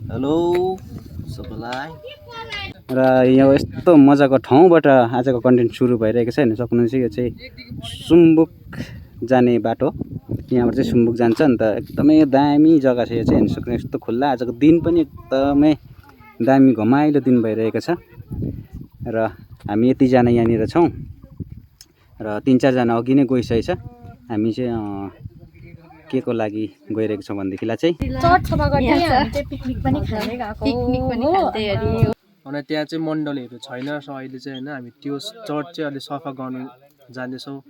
Hello सबैलाई र यहाँ यस्तो मजाको ठाउँबाट आजको कन्टेन्ट सुरु भइरहेको छ हेर्न सक्नुहुन्छ। यो चाहिँ सुम्बुक जाने बाटो, यहाँबाट चाहिँ सुम्बुक जान्छ। अन्त एकदमै दामी जग्गा छ यो चाहिँ, हेर्न सक्नुहुन्छ। यस्तो खुल्ला, आजको दिन पनि एकदमै दामी घमाइलो दिन भइरहेको छ। र हामी यतिजना यहाँनिर छौँ र 3-4 जना अघि नै गइसकेको छ। हामी चाहिँ के को लागि गइरहेको छौँ भनेदेखिलाई चाहिँ चर्च सफा गर्ने हामी पिकनिक पनि खाने गएको अनि त्यहाँ चाहिँ मण्डलीहरू छैन सो अहिले चाहिँ हैन हामी त्यो चर्च चाहिँ अलि सफा गर्नु जाँदैछौँ।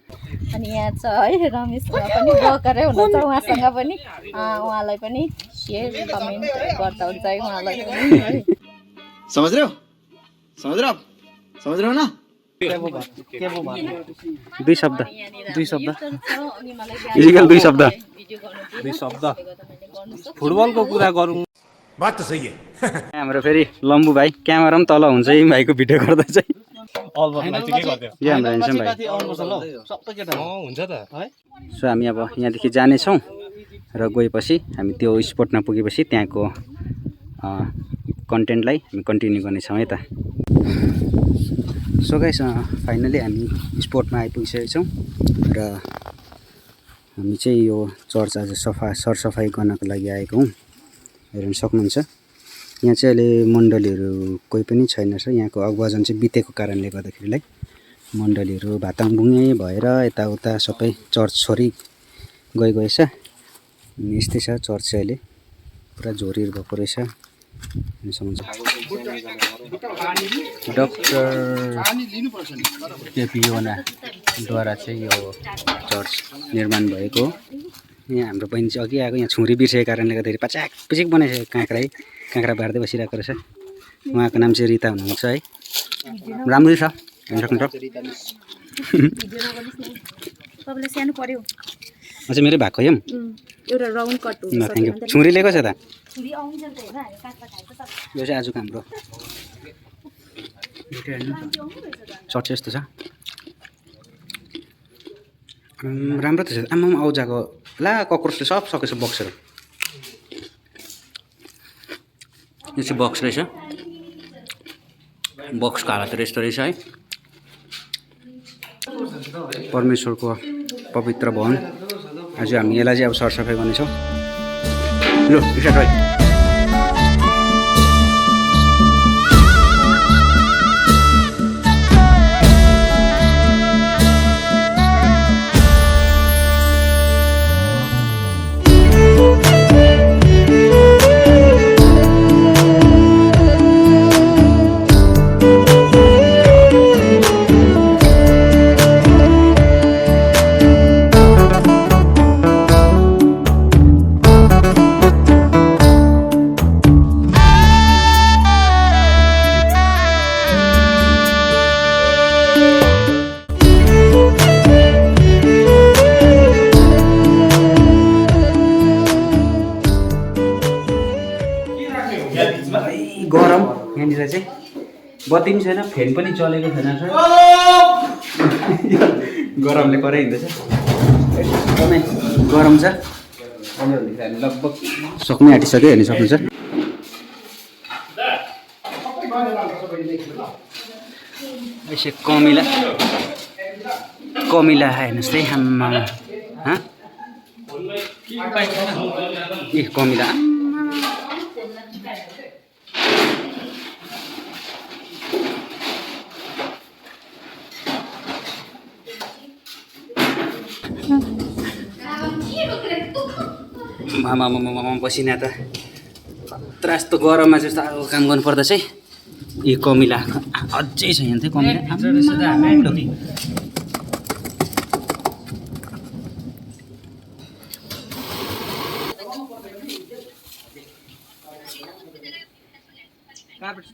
अनि यहाँ छ है रमेश पनि बकरै हुनुहुन्छ, उहाँसँग पनि उहाँलाई पनि शेयर कमेन्ट गर्दा हुन्छ है उहाँलाई पनि। समझ रहे हो ना? दुई शब्द फुटबलको कुरा गरौँ। बात त सही है। हाम्रो फेरि लम्बु भाइ क्यामेरा पनि तल हुन्छ यी भाइको भिडियो गर्दा चाहिँ। यो हाम्रो हेन्सम भाइ सो हामी अब यहाँदेखि जानेछौँ र गएपछि हामी त्यो स्पटमा पुगेपछि त्यहाँको कन्टेन्टलाई हामी कन्टिन्यू गर्नेछौँ है त। सो गाइस फाइनली हामी स्पटमा आइपुगिसकेका छौँ र हामी चाहिँ यो चर्च आज सरसफाइ गर्नको लागि आएको हौँ। हेर्न सक्नुहुन्छ यहाँ चाहिँ अहिले मण्डलीहरू कोही पनि छैन छ। यहाँको अगवजन चाहिँ बितेको कारणले गर्दाखेरिलाई मण्डलीहरू भाताङभुङ्गे भएर यताउता सबै चर्च छोडी गएछ। यस्तै छ चर्च चाहिँ अहिले पुरा झोरीहरू भएको रहेछ। डाक्टर केपी योनाद्वारा चाहिँ यो चर्च निर्माण भएको। यहाँ हाम्रो बहिनी चाहिँ अघि आएको, यहाँ छुरी बिर्सेको कारणले गर्दाखेरि पचाक पिचिक बनाइसकेको काँक्रा बार्दै बसिरहेको रहेछ। उहाँको नाम चाहिँ रिता हुनुहुन्छ है। राम्रै छ हेर्न सक्नुहुन्छ। अझै मेरै भएको यम एउटा राउन्ड कट हुन्छ। Thank you. छुरी लिएको छ त यो चाहिँ आजको हाम्रो चर्च यस्तो छ। राम्रो त छ। आमा आउजाको ला कक्रोचले सब सकेछ बक्सेर। यो चाहिँ बक्स रहेछ। बक्सको हालत यस्तो रहेछ है। परमेश्वरको पवित्र भवन। आज हामी यसलाई चाहिँ अब सरसफाइ गर्नेछौँ। ल स्टार्ट है। गरम यहाँनिर चाहिँ बत्ती पनि छैन, फ्यान पनि चलेको छैन सर। गरमले कराइदिँदैछ, एकदमै गरम छ। हामी लगभग सक्नै आँटिसक्यो हेर्न सक्नुहुन्छ। यसो कमिला हेर्नुहोस् है। आम्मा ए कमिला मामा पसिना त खतरा। यस्तो गरममा चाहिँ साह्रो काम गर्नुपर्दा चाहिँ यो कमिला अझै छ। यहाँ चाहिँ कमिला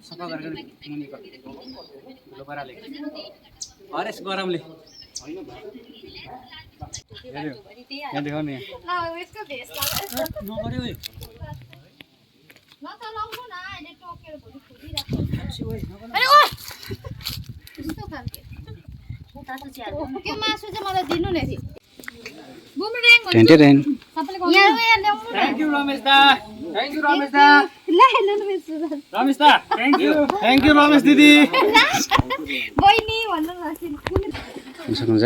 सफा गरेर हरेस गरमले यहाँ देखाउने त्यो मासु चाहिँ मलाई दिनु न टेन्टेन यहाँ ल्याउनु न। थ्याङ्क यू रमेश दा। थ्याङ्क यू रमेश दा रमेश थ्याङ्क यू रमेश दिदी बहिनी भन्नु न सक्नुहुन्छ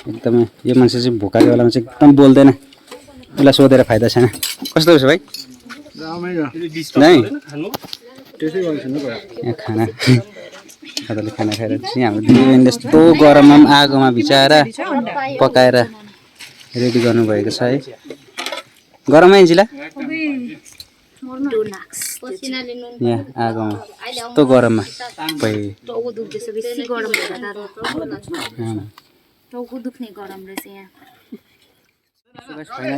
एकदमै यो मान्छे चाहिँ भोकाले बेलामा चाहिँ एकदम बोल्दैन उसलाई सोधेर फाइदा छैन कस्तो छ भाइ नै यहाँ खाना तपाईँले खाना खाएर चाहिँ हाम्रो दिदीबहिनीले यस्तो गरममा पनि आगोमा भिजाएर पकाएर रेडी गर्नुभएको छ है गरममै जिल्ला यहाँ आगोमा यस्तो गरममा फाइनली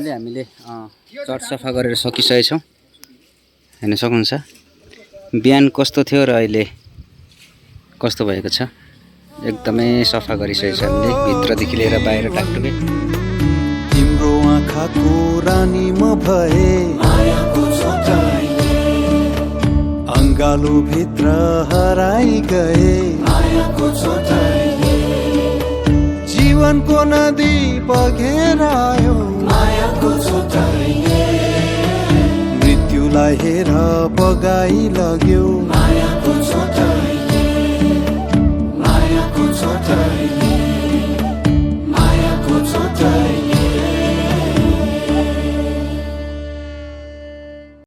हामीले चर्च सफा गरेर सकिसकेछौँ हेर्न सक्नुहुन्छ बिहान कस्तो थियो र अहिले कस्तो भएको छ एकदमै सफा गरिसकेको छ हामीले भित्रदेखि लिएर बाहिर टाकटुकै तिम्रो आँखाको रानी म भए अङ्गालो भित्र हराइ गए जीवनको नदी बगेर आयो मृत्युलाई हेर बगाइ लग्यो